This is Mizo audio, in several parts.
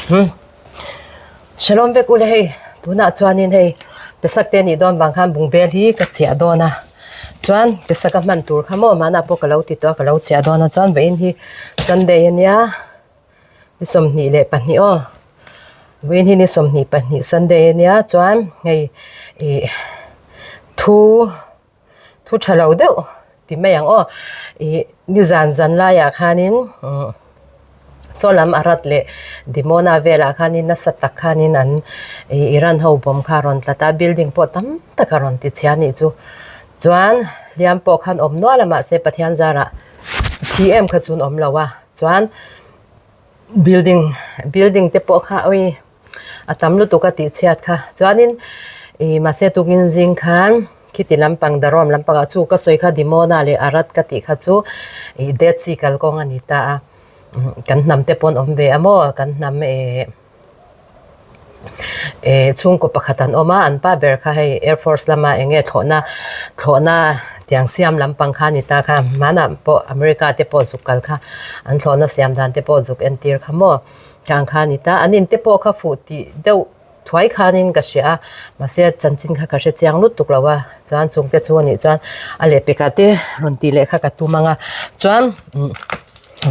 Hmm. Shalom vek ule hei tunah chuanin hei Pesak te nih dawn vang khan bungbel hi ka chiah dawn a chuan Pesak a hman tur kha maw mahna pawh ka lo ti tawh a ka lo chiah dawn a chuan vawiin hi Sunday ania ni 22 aw vawiin hi ni 22 Sunday ania chuan hei ih thu Thu tha lo deuh ti mai ang aw. Ih nizan zan laiah khanin umm saw lam Arad leh Dimona velah khanin nasa tak khanin an ih Iran ho bawm kha a rawn tlat a, building pawh tam tak a rawn ti chhia a nih chu. Chuan hliam pawh khan awm nual a mahse Pathian zarah thi em kha chu an awm lo a, chuan building building te pawh kha awii. A tam lutuk a tih chhiat kha. Chuanin ih mahse tukin zing khan khiti lampang Darom lampangah chu ka sawi kha Dimona leh Arad ka tih kha chu ih Dead Sea kalkawng a ni ta a. Kan hnam te pawh an awm ve a maw kan hnam eh eh chhungkaw pakhat an awm a an pa ber kha hei Air Force lama eng nge thlawhna thlawhna tiang siam lampang kha a ni ta kha. Hmanah pawh America te pawh zuk kal kha an thlawhna siam dan te pawh zuk entir kha maw. Tlang kha a ni ta, an inte pawh kha fuh tih deuh thuai khanin ka hria a, mahse chanchin kha ka hre chiang lutuk lo a, chuan chungte chu a nih chuan a lehpekah te rawn tih leh kha ka tum ang a, chuan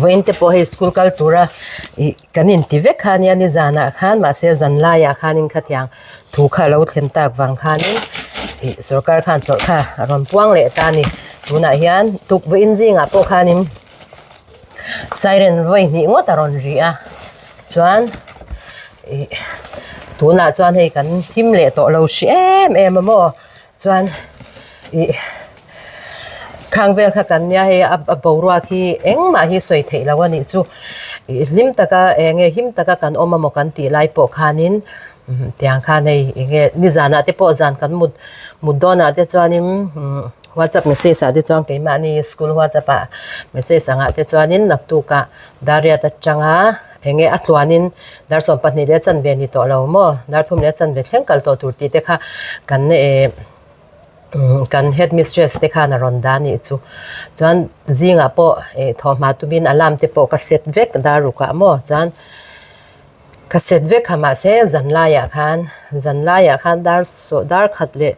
vawiin te pawh hei school kal tura ih kan inti vek kha ania nizanah khan mahse zan laiah khanin khatiang thu kha a lo thlen tak vang khanin ih sorkar khan chawlh kha a rawn puang leh ta a ni, tunah hian tukvawiin zingah pawh khanin. Siren vawi hnih ngawt a rawn ri a chuan ih tunah chuan hei kan him leh tawh lo hri em em a maw chuan ih khang vel kha kan nia hei a boruak hi engmah hi sawi theih loh a nih chu ih hlim taka eng nge him taka kan awm a maw kan tih lai pawh khanin tiang khan hei eng nge nizanah te pawh zan kan mut mut dawnah te chuanin umm. Whatsapp message ah te chuan keimahni school whatsapp ah message angah te chuanin naktukah Dariat atanga eng nge a tluanin dar 12 leh chanve ni tawh lo maw dar 3 leh chanve thleng kal tawh tur tih te kha kan eh kan headmistress te khan a rawn dah a nih chu. Chuan zingah pawh eh thawhhma tumin alarm te pawh ka set vek dar rukah maw chuan Ka set vek kha mahse zan laiah khan zan laiah khan dar saw dar khat leh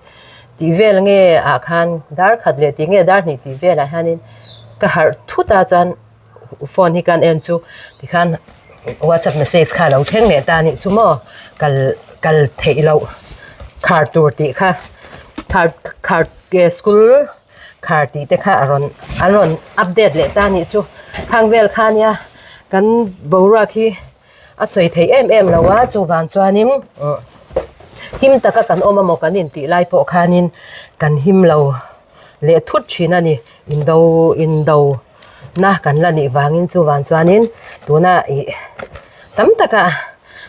tih vel nge ah khan dar khat leh tih nge dar hnih tih velah hianin ka harh thut a chuan phone hi kan en chu tikhan whatsapp message kha a lo thleng leh ta a nih chu maw kal kal theih loh khar tur tih kha khar khar school khar tih te kha a rawn an rawn update leh ta a nih chu khang vel kha nia kan boruak hi a sawi thei em em lo a chuvang chuanin him taka kan awm amaw kan intih lai pawh khanin kan him lo leh thut thin a ni indo indo na kan la nih vangin chuvang chuanin tuna ih tam taka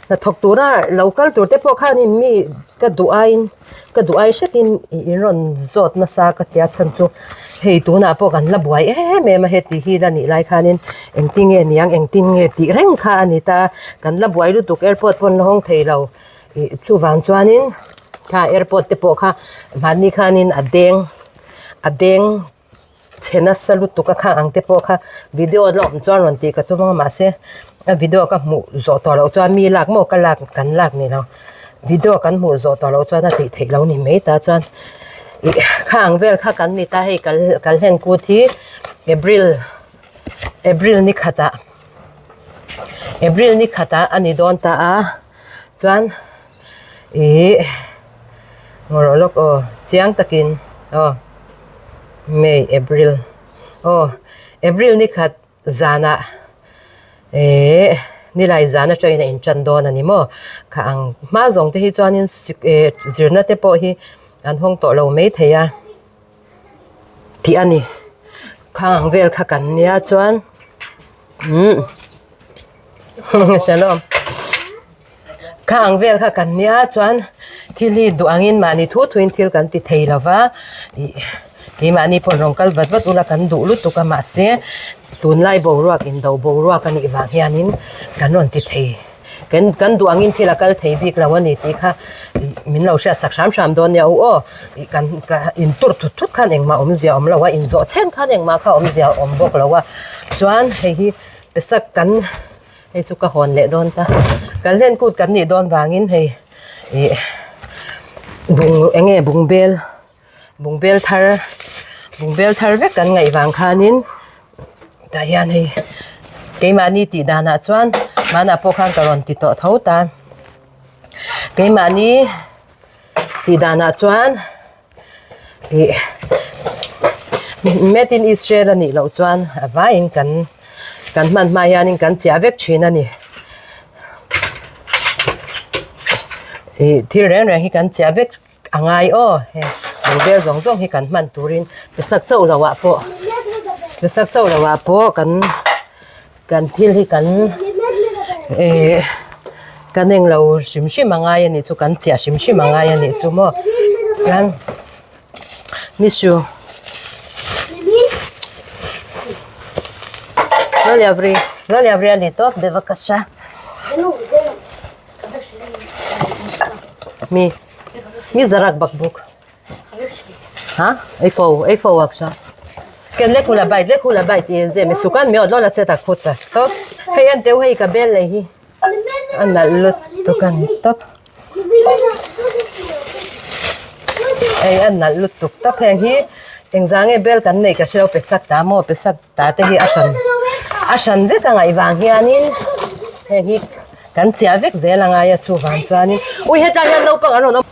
hnathawk tura lo kal tur te pawh khanin mi ka duh aiin ka duh ai hretin ih in rawn zawt nasa ka tia chhan chu hei tunah pawh kan la buai em em a heti hi la nih lai khanin engtin nge niang engtin nge tih reng kha a ni ta kan la buai lutuk airport pawh an la hawng thei lo ih chuvang chuanin kha airport te pawh kha mahni khanin a deng a deng. Chhe nasa lutuk a khang ang te pawh kha video la awm chuan rawn tih ka tum ang a mahse a video ka hmuh zawh tawh loh chuan mi lak maw ka lak kan lak ni lo video kan hmuh zawh tawh loh chuan a tih theih loh ni mai ta chuan ih khang vel kha kan ni ta hei kal kal hlen kut hi April April ni khatah April ni khatah a ni dawn ta a chuan ih ngaw lawk aw chiang takin aw. May, April aw April ni khat zanah ehh nilai zan atangin a intan dawn a ni maw kha ang hma zawng te hi chuanin eh zirna te pawh hi an hawng tawh lo maithei a tih a ni khang ang vel kha kan nia chuan umm shalom. Kha ang vel kha kan nia chuan thil hi duh angin mahni thu thuin thil kan ti thei lo va, ih keimahni pawh rawn kal vat vat ula kan duh lutuk a mahse tunlai boruak indo boruak a nih vang hianin kan rawn ti thei kan kan duh angin thil a kal thei bik lo a ni tih kha ih min lo hriat sak hram hram dawn nia u aw ih kan ka intur thut thut khan engmah awmzia a awm lo a inzawh chhen khan engmah kha awmzia a awm bawk lo a chuan hei hi pesak kan. Hei chu ka hawn leh dawn ta. Kan hlen kut kan nih dawn vangin hei ih bung eng nge bungbel bungbel thar bungbel thar vek kan ngaih vang khanin tah hian hei keimahni tih danah chuan hmanah pawh khan ka rawn ti tawh tho ta. Keimahni tih danah chuan ih made in Israel a nih loh chuan a vaiin kan kan hman hma hianin kan chiah vek thin a ni. Ih thil reng reng hi kan chiah vek a ngai aw hei bungbel zawng zawng hi kan hman turin pesak chauh loh ah pawh pesak chauh loh ah pawh kan kan thil hi kan eh kan englo hrim hrim a ngai a nih chu kan chiah hrim hrim a ngai a nih chu maw chuan miss you lo liavri lo liavri a ni tawp bevakasha. Mi mi zarak bakbuk. Ha? איפה הוא? איפה הוא עכשיו? כן, לכו לבית, לכו לבית, זה מסוכן מאוד לא לצאת החוצה, טוב? היי, אנטהו, היי, קבל לי. אנא, לא תוקן, טוב? Hei a nalh lutuk tak heng hi engzah nge bel kan neih ka hrelo pesak ta maw pesak ta te hi a hran a hran vek a ngaih vang hianin heng hi kan chiah vek zel a ngai a chuvang chuanin ui hetlai hian naupang an rawn awm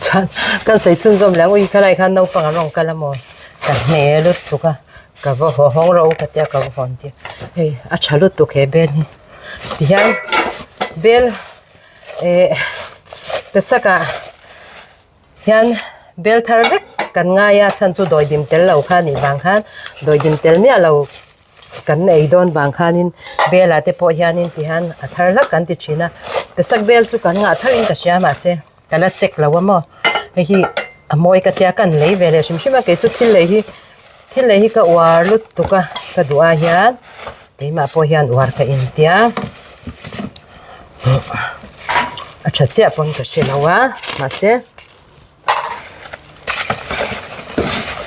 chuan kan sawi chhunzawm leh ang ui khalai khan naupang an rawn kal a maw ka hne lutuk a ka va haw hawng ro ka tia ka va hawn tir hei a tha lutuk he bel hi tihian bel eh pesakah hian bel thar vek kan ngai a chhan chu dawidim tel lo kha nih vang khan dawidim tel miah lo kan ei dawn vang khanin bel ah te pawh hianin ti hian a thar hlak kan ti thin a pesak bel chu kan ngah tharin ka hria mahse ka la check lo a maw hei hi a mawi ka tia kan lei ve leh hrim hrim a kei chu thil lei hi thil lei hi ka uar lutuk a ka duh ah hian keimah pawh hian uar ka intia a tha chiah pawn ka hre lo a mahse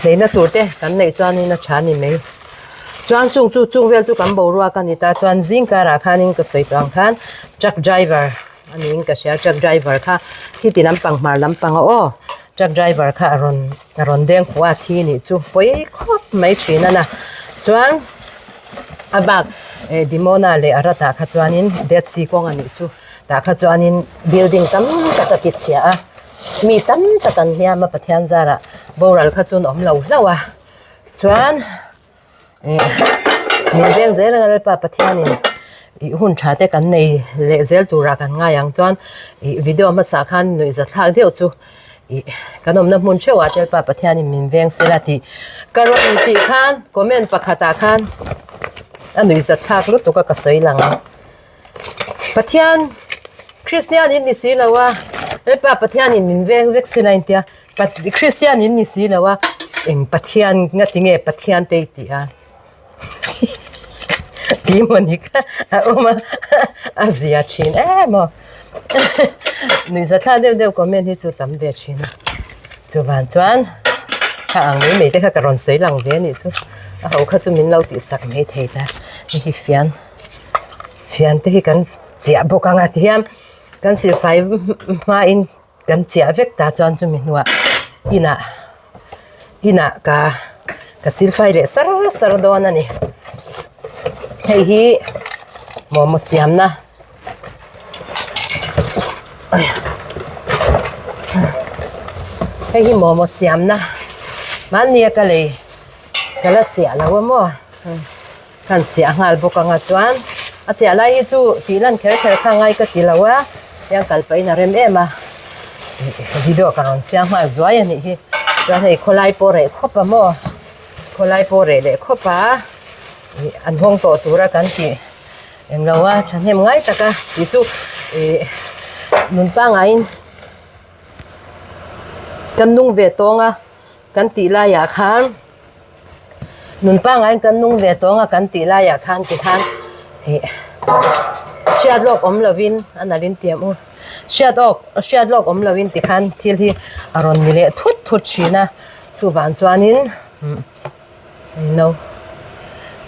leina tur te kan neih chuanin a tha a ni mai chuan chung chu chung vel chu kan boruak a ni ta chuan zing karah khanin ka sawi tawh ang khan truck driver a niin ka hria truck driver kha khiti lampang hmar lampang a aw truck driver kha a rawn a rawn deng fuh a thi nih chu pawi khawp mai thin a na chuan a bak eh Dimona leh Arat ah kha chuanin Dead Sea kawng a nih chu tah kha chuanin building tam tak a ti chhia a mi tam tak an hliam a Pathian zarah boral kha chuan awm lo hlauh a chuan eh min veng zel anga Lalpa Pathianin ih hun tha te kan nei leh zel turah kan ngai ang chuan ih video hmasa khan nuihza thlak deuh chu ih kan awmna hmun theuh ah te Lalpa Pathianin min veng sela tih ka rawn tih khan comment pakhatah khan a nuihza thlak lutuk a ka sawi lang a. Pathian Kristian in ni si lo a Lalpa Pathian in min veng vek sin a intia Kristian in ni si lo a eng Pathian nga ti nge Pathian te i tih a tih maw ni kha a awm a a zia thin em aw nuihzathlak deuh deuh comment hi chu tam ve thin a chuvan chuan thla ang mai mai te kha ka rawn sawi lang ve a nih chu a ho kha chu min lo tihsak mai thei ta hei hi fian. Fian te hi kan chiah bawk ang a tihian kan silfai hmain kan chiah vek ta chuan chumi hnuah inah inah ka ka silfai leh sar sar dawn a ni hei hi momo siamna hei hi momo siamna mahni a ka lei ka la chiah lo a maw. Kan chiah nghal bawk anga chuan a chiah lai hi chu tih lan kher kher kha ngai ka ti lo a hian kal pahin a rem em a video ka rawn siam nghal zuai a nih hi chuan hei khawlai pawh reh khawp a maw khawlai pawh reh leh khawp a ih an hawng tawh tura kan tih englo a thahnem ngai tak a tih chu ih nun pangaiin kan nung ve tawng a kan tih laiah khan. Nun pangaiin kan nung ve tawng a kan tih laiah khan tikhan ih hriat lawk awm lovin a nalh in tiam u hriat awk hriat lawk awm lovin tikhan thil hi a rawn ni leh thut thut thin a chuvang chuanin umm no.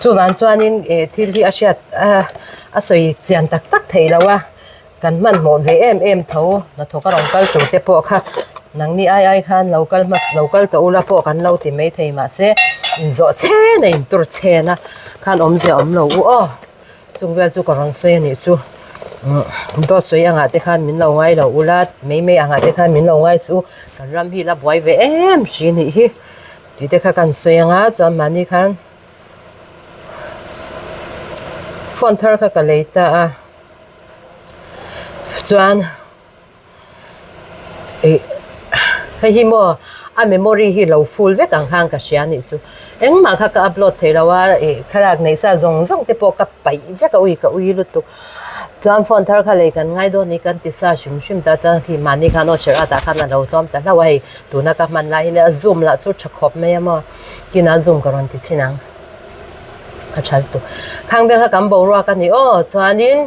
Chuvang chuanin eh thil hi a hriat a sawi chian tak tak thei lo a, kan hmanhmawh ve em em tho hnathawk a rawn kal tur te pawh kha nangni ai ai khan lo kal hma lo kal tawh ula pawh kan lo ti mai thei mahse inzawh chen a intur chen a khan awmzia awm lo u aw. Chung vel chu ka rawn sawi a nih chu dawt sawi angah te khan min lo ngai lo ula mai mai angah te khan min lo ngai suh u kan ram hi la buai ve em hri nih hi tih te kha kan sawi anga chuan mahni khan phone thar kha ka lei ta a chuan. Ih hei hi maw a memory hi lo full vek ang khan ka hria anih chu engmah kha ka upload thei lo a ih thlalak neih sa zawng zawng te pawh ka paih vek a ui ka ui lutuk chuan phone thar kha lei kan ngai dawn ni kan ti sa hrim hrim ta chuan khi mahni khan aw shirt ah khan a lo tlawm ta hlauh a hei tuna ka hman lai hian a zoom lah chu tha khawp mai a maw kinah zoom ka rawn ti chhin ang a tha lutuk khang vel kha kan boruak a ni aw chuanin.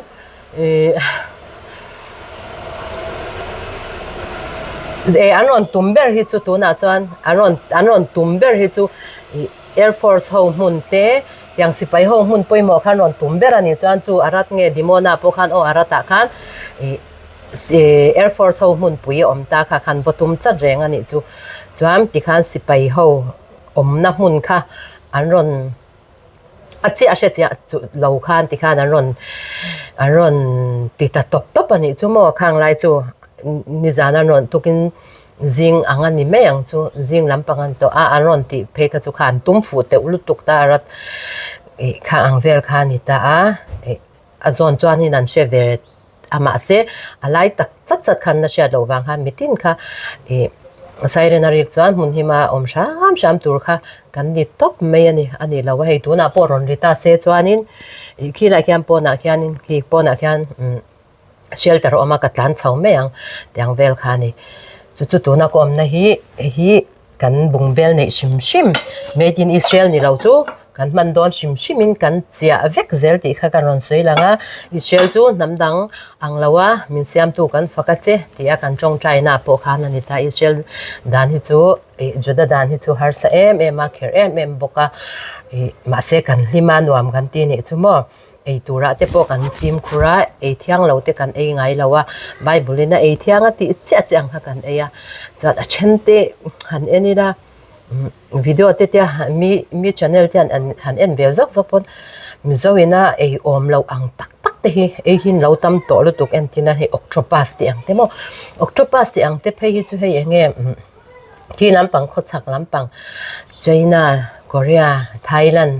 Ih an rawn tum ber hi chu tunah chuan an rawn an rawn tum ber hi chu ih air force ho hmun te tiang sipai ho hmun pawimawh khan rawn tum ber a nih chuan chu a rat nge Dimona pawh khan aw a ratah khan ih air force ho hmunpui a awm ta kha khan va tum chat reng a nih chu chuan tikhan sipai ho awmna hmun kha an rawn. A chiah hre chiah chu lo khan ti khan an rawn an rawn ti ta tawp tawp a nih chu maw khang lai chu nizan an rawn tukin zing ang a ni mai ang chu zing lampang an tawh a an rawn tih phei kha chu kha an tum fuh teuh lutuk ta a rat ih kha ang vel kha a ni ta a ih a zawn chuanin an hre ve a mahse a lai tak chat chat khan na hriat loh vang khan mitin kha ih siren a rik chuan hmun hima awm hram hram tur kha kan ni tawp mai a ni a ni lo a hei tunah pawh rawn ri ta se chuanin ih khilaiah khian pawnah khianin khi pawnah khian umm shelter a awm a ka tlan chho mai ang tiang vel kha a ni chu chu tuna ka awmna hi hei hi. Kan bungbel neih hrim hrim, Made in Israel ni lo chu kan hman dawn hrim hrimin kan chiah vek zel tih kha kan rawn sawi lang a. Israel chu hnam dang ang lo a, min siamtu kan fak a che tih a kan tawngtaina pawh khan a ni ta. Israel dan hi chu ih Juda dan hi chu harsa em em a, kher em em bawk a, ih mahse kan hlim a nuam kan ti nih chu maw. Ei turah te pawh kan fimkhur a, ei thiang lo te kan ei ngai lo a, Bible in a ei thiang a tih chiah chiah ang kha kan ei a, chuan a then te han en ila video te te mi mi channel te han han en ve zawk zawk pawn Mizo ina ei awm loh ang tak tak te hi ei hi lo tam tawh lutuk entir a hei octopus tih ang te maw octopus tih ang te phei hi chu hei eng nge khi lampang khawchhak lampang China Korea Thailand.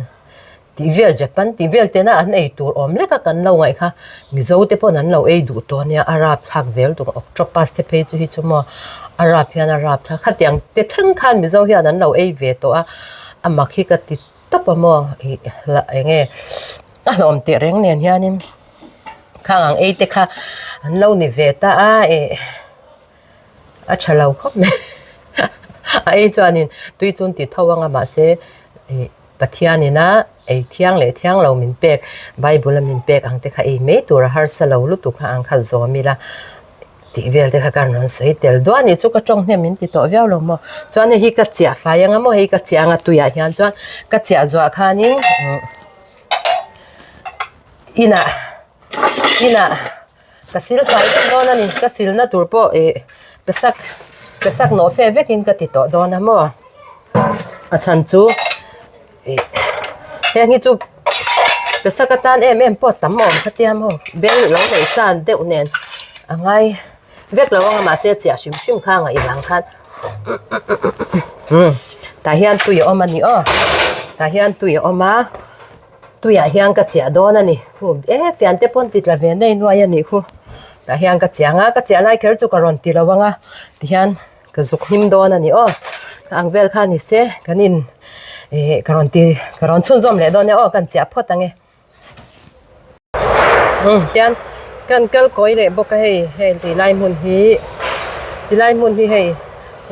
Tih vel Japan tih vel tena an ei tur awm lek a kan lo ngaih kha Mizo te pawn an lo ei duh tawh ania a rap thlak zel tuk octopus te phei chu hi chu maw a rap hian a rap thlak khatiang te thleng khan Mizo hian an lo ei ve tawh a a mak hi ka ti tawp a maw ih lah eng nge a hlawm teh reng nen hianin khang ang ei te kha an lo ni ve ta a ih a tha lo khawp mai a ei chuanin tui chu an ti tho ang a mahse ih. Pathianina ei thiang leh thiang lo min pek, Bible a min pek ang te kha ei mai tur a harsa lo lutuk kha ang kha zawm ila tih vel te kha kan rawn sawi tel duah a ni chu ka tawng hnem min ti tawh viau lo maw. Chuan hei hi ka chiah fai anga maw hei ka chiah anga tuiah hian chuan ka chiah zuah khanin inah inah ka sil fai vek dawn a ni ka silna tur pawh ih pesak pesak nawh fe vekin ka ti tawh dawn a maw a chhan chu ih heng hi chu pesak atan em em pawh tam awm kha tia maw bel lo neih san deuh nen a ngai vek lo ang a mahse chiah hrim hrim kha ngaih vang khan umm tah hian tui a awm a ni aw tah hian tui a awm a. Tuiah hian ka chiah dawn a ni khu e fian te pawn ti tla ve nei nuai a nih khu tah hian ka chiah ang a ka chiah lai kher chu ka rawn ti lo ang a tihian ka zuk hnim dawn a ni aw ka ang vel kha ni se kan in ih ka rawn ti ka rawn chhunzawm leh dawn nia aw kan chiah phawt ang e umm tian kan kal kawi leh bawk a hei hei ti lai hmun hi ti lai hmun hi hei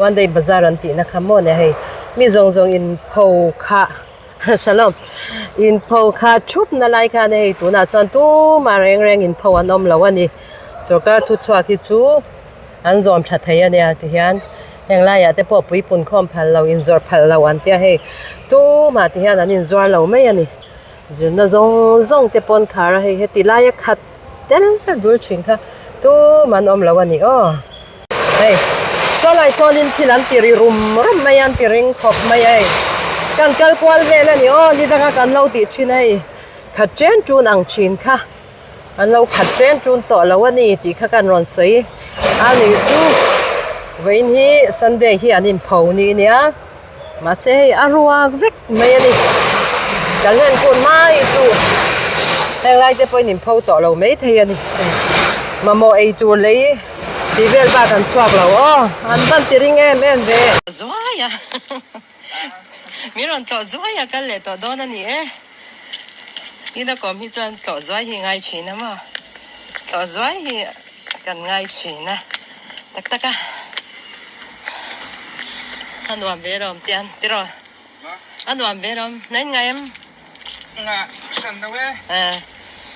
one day bazar an tihna kha maw nia hei mi zawng zawng in pho khah. Shalom. In pho kha thup na lai khan hei tunah chuan tumah reng reng in pho an awm lo a ni. Sorkar thu chhuak hi chu an zawm tha thei a nia ti hian heng laiah te pawh puipun khawm phal lo inzawrh phal lo an tia hei tumah ti hian an inzuar lo mai a ni. Zirna zawng zawng te pawn khar a hei heti laia khat tel dul thin kha tumah an awm lo a ni aw. Hei saw lai sawnin thil an ti ri rum rum mai a an ti ring khawp mai a hei kan kal kual vel a ni aw ni danga kan lo tih thin a hei khat chen tun ang thin kha an lo khat chen tun tawh lo a ni tih kha kan rawn sawi a ni chu vawiin hi Sunday hi an inpho ni nia. Mahse hei a ruak vek mai a ni. Kan han kun hma hi chu heng lai te pawhin in pho tawh lo mai thei a ni. Mamawh ei tur lei tih vel bak an chhuak lo aw. An van ti ring em em ve. Zuai a min rawn tlawh zuai a kal leh tawh dawn a ni e. Ina kawm hi chuan tlawh zuai hi ngai thin a maw? Tlawh zuai hi kan ngai thin a tak tak a. A nuam ve lawm tian tiraw? A nuam ve lawm. Na in ngai em? Nga san lo e.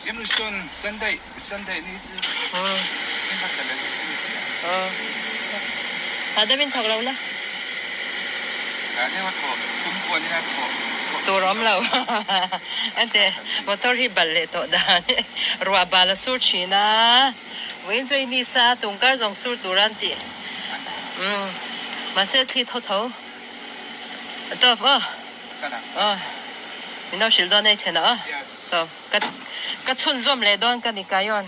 Em lu sun Sunday Sunday ni chu. In hmasa le ni tia. Ha dam in thawk lo la. Ha deuh a thawh kum kuan in a thawh. Tur awm lo. Ente motor hi bal leh tawh dan ruah bal a sur thin a. Vawiin chu i nisa tungkar zawng sur tur an tih. Umm mahse thli thaw tho. A tawp aw. Aw min lo hrilh dawn a i thlen a aw. Tawp ka ka chhunzawm leh dawn ka ni Kayon.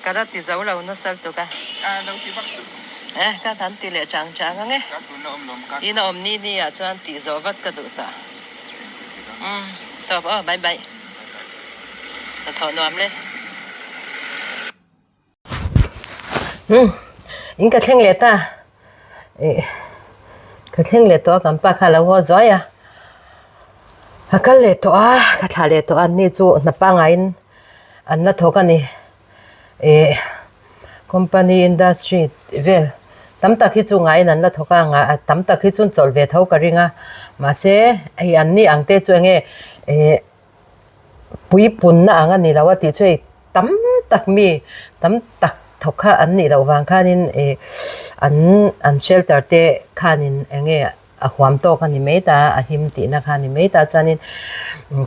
Ka la ti zo lo nasal tuk a. A lo ti vak suh. Eh ka han ti leh chang chang ang e. Ka tun la awm lawm ka. In a awm ni ni ah chuan tih zawh vat ka duh ta. Umm tawp aw bye bye. Ka thawh nuam le. Umm in ka thleng leh ta. Ih ka thleng leh tawh a kan pa kha a lo haw zuai a. Ka kal leh tawh a ka thlah leh tawh a ni chu hna pangaiin an la thawk a ni. Ih company industry vel tam tak hi chu ngaiin an la thawk a ngah tam tak hi chu chawlh ve tho ka ring a mahse hei an ni ang te chu eng nge ih puipunna ang a ni lo a tih chu hei tam tak mi tam tak thawk kha an nih loh vang khanin ih an an shelter te khanin eng nge a huam tawk a ni mai ta a him tihna kha a ni mai ta chuanin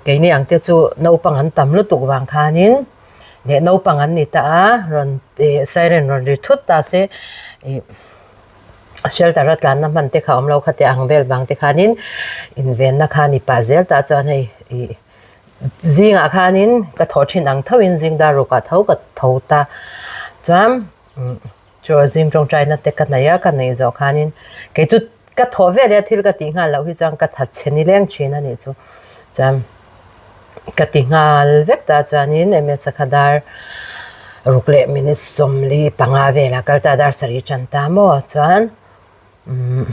keini ang te chu naupang an tam lutuk vang khanin leh naupang an ni ta a rawn ih siren rawn ri thut ta se ih shelter a tlanna hman te kha a awm lo kha tih ang vel vang te khanin invenna kha a ni pah zel ta chuan hei ih zingah khanin ka thaw thin ang thoin zing dar rukah tho ka tho ta chuan. Chu zing tawngtaina te ka nei a, ka neih zawh khanin kei chu ka thawh vel e thil ka tih nghal loh hi chuan ka that chhe ni leng thin a nih chu. Chuan ka ti nghal vek ta chuanin MS a kha dar ruk leh minute 45 velah kal ta dar sarih tan ta maw chuan umm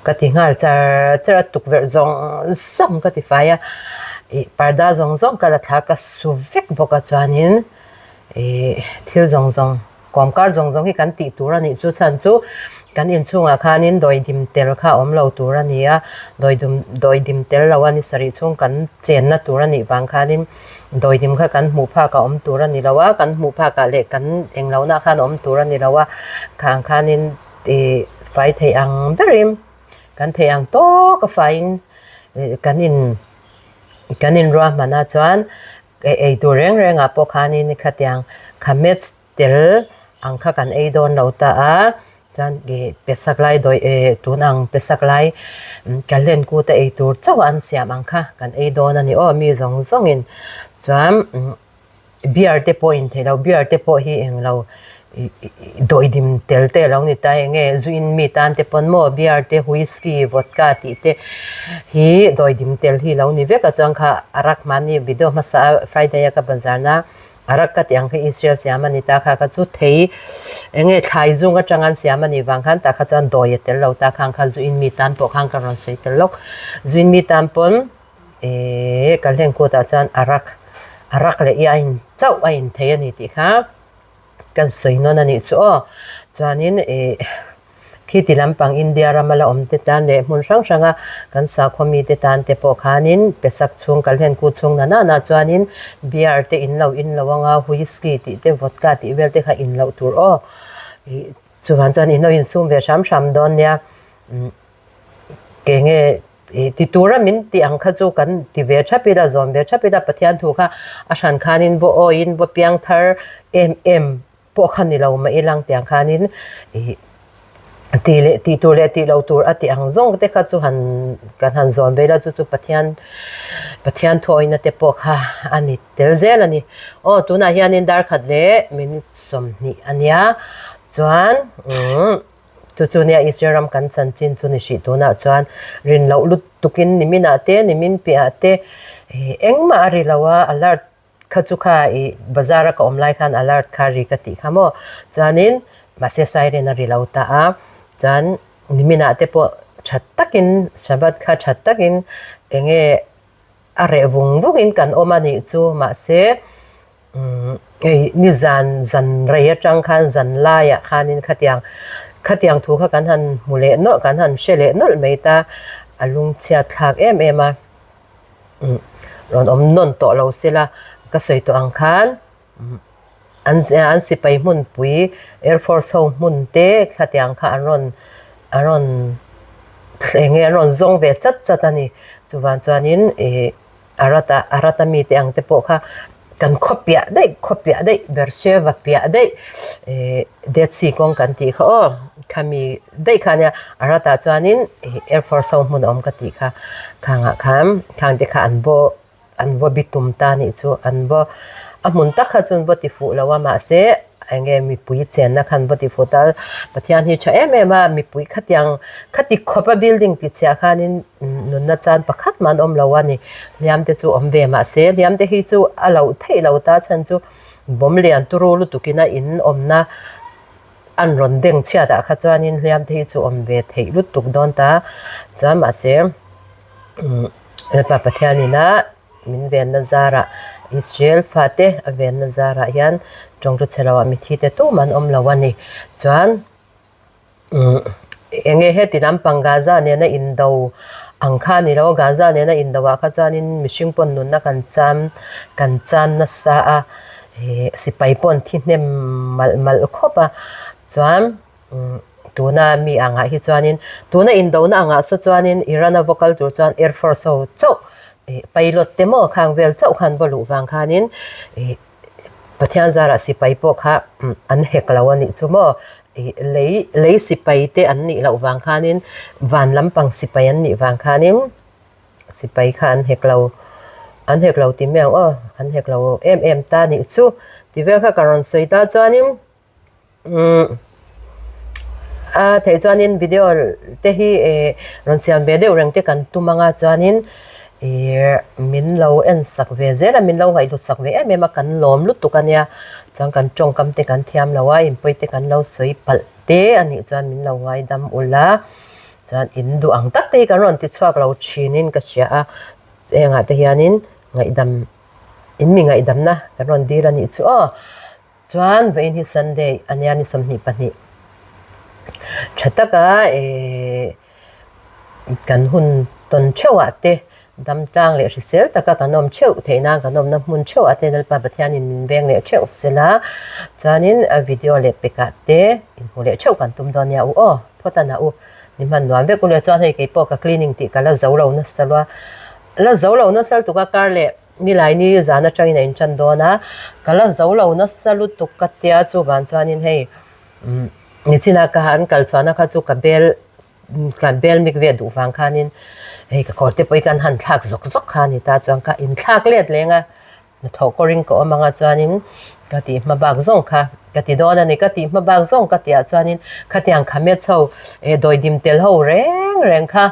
ka ti nghal char char a tukverh zawng zawng ka ti fai a ih parda zawng zawng ka la thla ka su vek bawk a chuanin ih thil zawng zawng kawm kar zawng zawng hi kan tih tur a nih chu chhan chu kan inchhungah khanin dawidim tel kha a awm lo tur a ni a dawidim dawidim tel lo a ni sarih chhung kan chenna tur a nih vang khanin dawidim kha kan hmuh phak a awm tur a ni lo a kan hmuh phakah leh kan englo nah khan a awm tur a ni lo a khang khanin ih fai theih ang berin kan theih ang tawk a faiin ih kan in kan inruahman a chuan Ei tur reng rengah pawh khanin khatiang khamets tel ang kha kan ei dawn lo ta a, chuan ih pesak lai dawi eh tun ang pesak lai kalen kut a ei tur chauh an siam ang kha kan ei dawn a ni aw mi zawng zawngin chuan beer te pawh in theih lo beer te pawh hi englo Dawidim tel te a lo ni ta eng nge zu in mi tan te pawn maw beer te whisky vodka tih te hi dawidim tel hi lo ni vek a chuan kha a rak mahni video hmasa a friday a ka bazar na a rak ka tih ang kha Israel siam a ni ta kha kha chu thei eng nge thlai zung atang an siam a nih vang khan tah kha chuan dawi a tel lo ta khang kha zu in mi tan pawh khan ka rawn sawi tel lawk zu in mi tan pawn ehh ka hlen kut ah chuan a rak a rak leh i a in chauh a in thei a ni tih kha. Kan sawi nawn a nih chu aw. Chuanin ih khiti lampang India rama la awm te tan leh hmun hrang hranga kan sakhaw mite tan te pawh khanin Pesak chhung Kalhen kut chhung na nana chuanin beer te in lo in lo anga whisky tih te vodka tih vel te kha in loh tur aw. Ih chuvang chuan in lo insum ve hram hram dawn nia. Ke nge. I ti tura min tih ang kha chu kan ti ve thap ila, zawm ve thap ila, Pathian thu kha a hran khanin vaw awiin vaw piang thar em em pawh kha ni lo mah ilang tiang khanin i ti leh tih tur leh tih lo tur a tih ang zawng te kha chu han kan han zawm ve ila chu chu Pathian Pathian thu awihna te pawh kha a ni tel zel a ni. Aw tunah hianin dar khat leh minute 20 a nia chuan umm Chu chu nia Israel ram kan chanchin chu ni hrih tunah chuan rin loh lutukin niminah te nimin piahah te engmah a ri lo a, alert kha chu kha ih bazar a ka awm lai khan alert kha ri ka tih kha maw chuanin mahse siren a ri lo ta a, chuan niminah te pawh tha takin Shabbat kha tha takin enge a reh vung vungin kan awm a nih chu mahse Hei nizan zan rei atang khan zan laiah khanin khatiang khatiang thu kha kan han hmu leh nawlh kan han hre leh nawlh mai ta a lungchhiat thlak em em a rawn awm nawn tawh lo sela ka sawi tawh ang khan an an sipai hmunpui air force ho hmun te khatiang kha an rawn an rawn eng nge an rawn zawng ve chat chat a ni chuvang chuanin ih. A rat a, a rat a mite ang te pawh kha kan khaw piah daih, khaw piah daih, Beersheva piah daih eh Dead Sea kawng kan tih kha aw, khami daih kha ania a rat ah chuanin Air Force ho hmun a awm ka tih kha, khangah khan khang te kha an vaw an vaw bitum ta nih chu an vaw a hmun tak kha chu an vaw ti fuh lo a mahse eng nge mipui chenna kha an vaw ti fuh ta, Pathian hi tha em em a mipui khatiang khati khawp a building ti chhiah khanin Nunna chan pakhat mah an awm lo a ni. Hliam te chu awm ve mah se, hliam te hi chu a loh theih lo ta chhan chu bawm lian turu lutukin a in awmna an rawn deng chhiat ah kha chuanin hliam te hi chu awm ve theih lutuk dawn ta. Chuan mahse Lalpa Pathianina min venna zarah Israel fate a venna zarah hian tawngtu chhe loah mithi te tumah an awm lo a ni. Chuan. Eng nge heti lampang Gaza nena indo ang kha a ni lo a, Gaza nena indo ah kha chuanin mihring pawn nunna kan chan kan chan nasa a, ih sipai pawh an thi hnem malh malh khawp a, chuan tuna mi angah hi chuanin tuna indona angah saw chuanin Iran a va kal tur chuan air force ho chauh ih pilot te maw khang vel chauh khan va luh vang khanin ih Pathian zarah sipai pawh kha an hek lo a nih chu maw? Lei lei sipai te an nih loh vang khanin van lampang sipai an nih vang khanin sipai kha an hek lo an hek lo ti mai ang aw an hek lo em em ta nih chu ti vel kha ka rawn sawi ta chuanin Umm a theih chuanin video te hi eh rawn siam ve deuh reng te kan tum anga chuanin ih min lo en sak ve zel a min lo ngaihhlut sak ve em em a kan lawm lutuk a nia chuan kan tawngkam te kan thiam lo a inpawi te kan lo sawi palh te a nih chuan min lo ngaidam ula chuan in duh ang tak te hi kan rawn ti chhuak lo thinin ka hria a hengah te hianin ngaihdam in mi ngaihdamna kan rawn dil a nih chu aw. Chuan vawiin hi Sunday a nia ni 22 tha taka eh kan hun tawn theuhah te damtlang leh hrisel taka kan awm theuh theih nan kan awmna hmun theuhah te Lalpa Pathianin min veng leh theuh sela chuanin a video leh pekah te inhmu leh theuh kan tum dawn nia u aw phawt a na u ni hman nuam vek u le chuan hei keipawh ka cleaning tih ka la zo lo nasa lua la zo lo nasa lutuk a kar leh Nilaini zan atangin a intan dawn a, ka la zo lo nasa lutuk ka tia chuvang chuanin hei nichina ka han kal chhuahna kha chu ka bel ka bel mik ve duh vang khanin hei ka kawr te pawh hi kan han thlak zawk zawk kha a ni ta chuan ka inthlak let leng a, hnathawh kawring ka awm anga chuanin ka tih hma bak zawng kha ka ti dawn a ni, ka tih hma bak zawng ka tihah chuanin khatiang khamet ho eh dawidim tel ho reng reng kha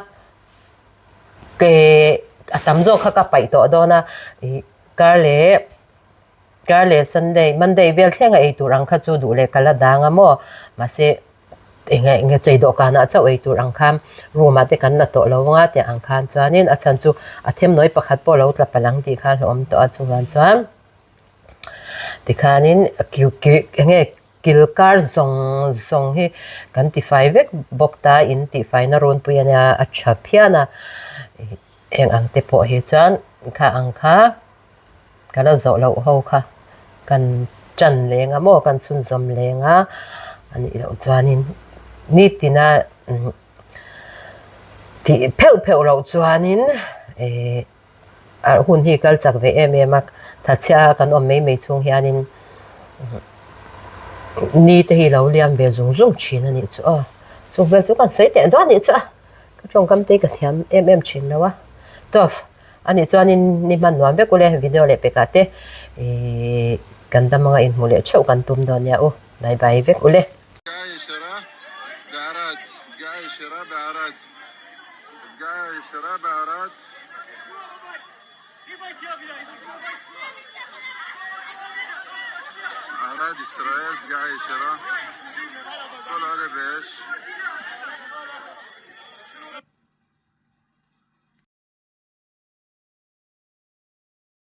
Ke a tam zawk kha ka paih tawh dawn a, ih kar leh kar leh Sunday Monday vel thleng a ei tur ang kha chu duh leh ka la dang a maw mahse eng nge eng nge chei dawhkanah chauh ei tur ang khan room ah te kan la tawh lo anga tih ang khan chuanin a chhan chu a themnawi pakhat pawh lo tla palh ang tih kha a hlauhawm tawh a chuvang chuan tikhanin eng nge Kil kar zawng zawng hi kan tifai vek bawk ta, in tihfaina runpui a nia a tha phian a, heng ang te pawh hi chuan kha ang kha ka la zawh loh ho kha kan tan leng a maw kan chhunzawm leng a, a nih loh chuanin nitina. Tih pheuh pheuh loh chuanin eh a hun hi kal chak ve em em a, thatchhia kan awm mai mai chhung hianin ni te hi lo liam ve zung zung thin a nih chu aw. Chung vel chu kan sawi teh duah a nih chu a, ka tawngkam te hi ka thiam em em thin lo a. Tawf a nih chuanin ni hman nuam vek ule video leh pekah te ih kan dam anga inhmuh leh theuh kan tum dawn nia u. Bye bye vek ule.